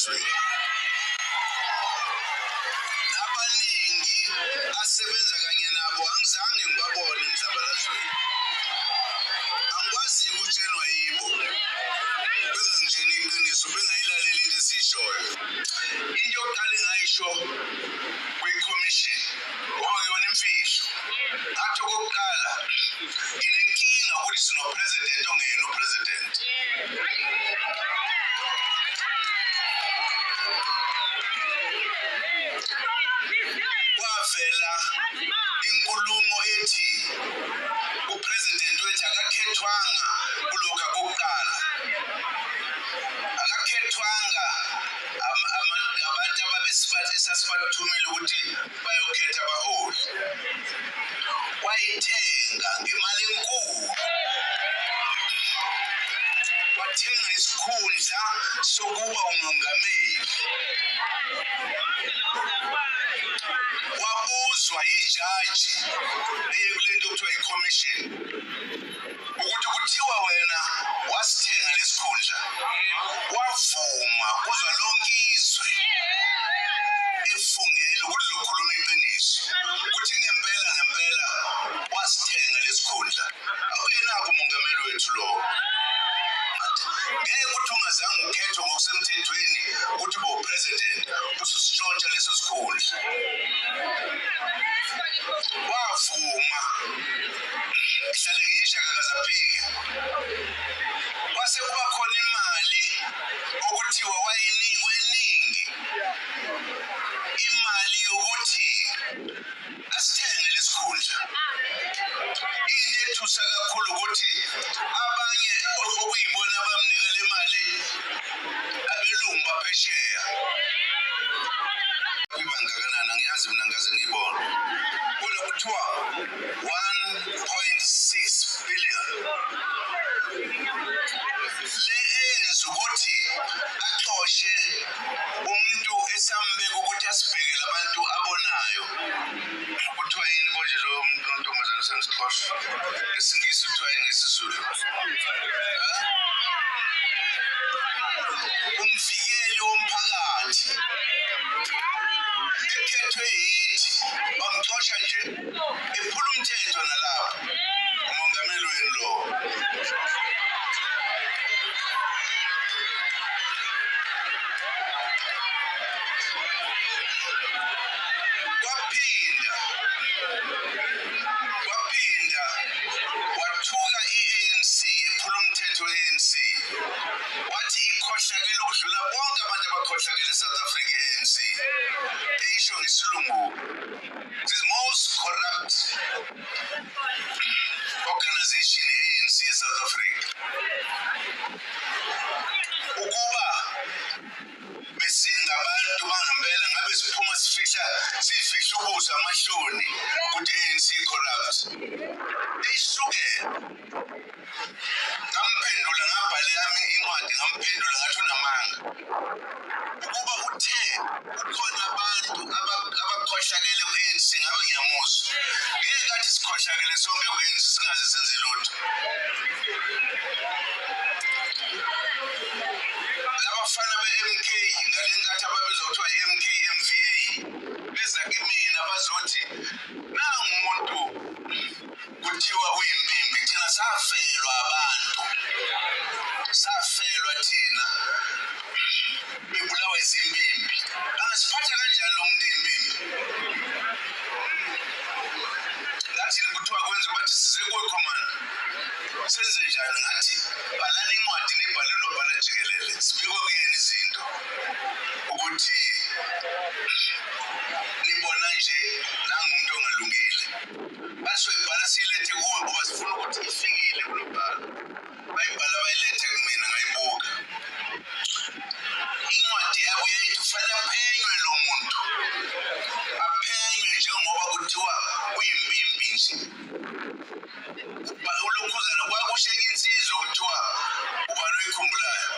emzabalazweni. Nabaningi asebenza kanye nabo angizange ngibabone emzabalazweni. Angikwazi ukutshelwa yibo, bengangitsheni iqiniso, bengayilaleli into esiyishoyo. Into yokuqala engayisho kwi-commission, ngoba ngiyona imfihlo, ngathi okokuqala nginenkinga ukuthi sino-president ongeyena u-president. Kwavela inkulumo ethi u-president wethu akakhethwanga kulokhu akokuqala, akakhethwanga abantu esasibathumile ukuthi bayokhetha abaholi. Wayithenga ngemali enkulu, wathenga isikhundla sokuba umongameli. Wabuzwa ijaji eye kule nto okuthiwa i-commission ukuthi kuthiwa wena wasithenga lesikhundla. Wavuma kuzwa lonke izwe efungela ukuthi uzokhuluma iqiniso ukuthi ngempela ngempela wasithenga lesikhundla. Akuyenako umongameli wethu lo. Ngeke ukuthi ungazange ukhethwe ngokusemthethweni ukuthi ube u-president ususitshontsha leso sikhundla. Wavuma, ngihlale ngisho akakaze aphike. Kwase kuba khona imali okuthiwa wayinikwe eningi, imali yokuthi asithenge lesikhundla. Into ethusa kakhulu ukuthi abanye okuyibona abamnika le mali abelungu baphesheya. Iba ngakanani angiyazi mina, ngaze ngiyibone. Kodwa kuthiwa 1.6 billion. Le eyenza ukuthi axoshe umuntu esambeka ukuthi asibhekele abantu abonayo. Kuthiwa yini konje lo muntu ontombazane osemsixosha? NgesiNgisi kuthiwa yini ngesiZulu? Umvikeli womphakathi ekhethwe yithi, bamxosha nje ephula umthetho nalapho. Umongameli wenu lo. Kwaphinda wathuka i-ANC, ephula umthetho we-ANC, wathi ikhohlakele ukudlula bonke abantu abakhohlakele eSouth Africa i-ANC. Eyisho ngesilungu, the most corrupt organization i-ANC eSouth Africa. Ukuba besingabantu bangempela ngabe siphuma sifihla sifihla ubuso amahloni ukuthi i-ANC corrupt. Isuke ngamphendula, ngabhala yami incwadi, ngamphendula ngathi unamanga. Ukuba uthe kukhona abantu abakhohlakele ku-ANC ngabe ngiyamuzwa. Ngeke kathi sikhohlakele sonke ku-ANC singaze senze lutho. Labafana be-MK ngale nkathi ababizwa kuthiwa i-MK MVA beza kimina bazothi nangu umuntu kuthiwa uyimpimpi. Thina safelwa abantu, safelwa thina bebulawa izimpimpi. Angasiphatha kanjani lo muntu iyimpimpi? Ngathi kuthiwa kwenze bathi size kuwe commander, senze njani? Ngathi bhalani incwadi nibhale nobhala jikelele, sibikwa kuyena izinto ukuthi nibona nje nangumuntu ongalungile. Basoyibhala siyilethe kuwe ngoba sifuna ukuthi ifikile kulobhala. Bayibhala bayilethe kumina, ngayibuka incwadi yabo yayithi kufanele aphenywe lo muntu, aphenywe njengoba kuthiwa uyimpimpi nje. Ulokhuzana kwakusho enye insizwa kuthiwa ubani oyikhumbulayo?